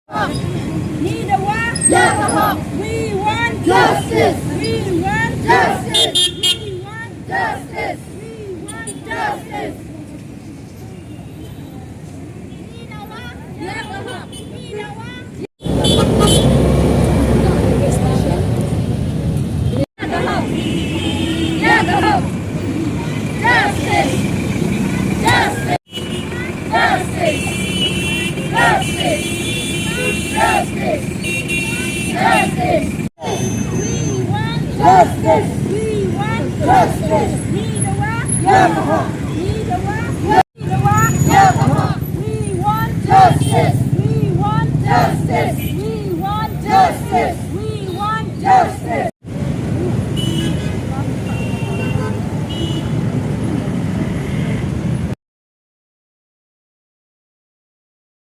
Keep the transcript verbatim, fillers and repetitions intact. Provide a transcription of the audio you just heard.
Ngi dawa ïa ka hok. We want justice. We want justice. We want justice. We want justice. Ngi dawa ïa ka hok. Ngi dawa ïa ka hok. Ïa ka hok. Justice. Justice. Justice! Justice! Justice! Justice! We want justice! We want justice! Ngi dawa ïa ka hok!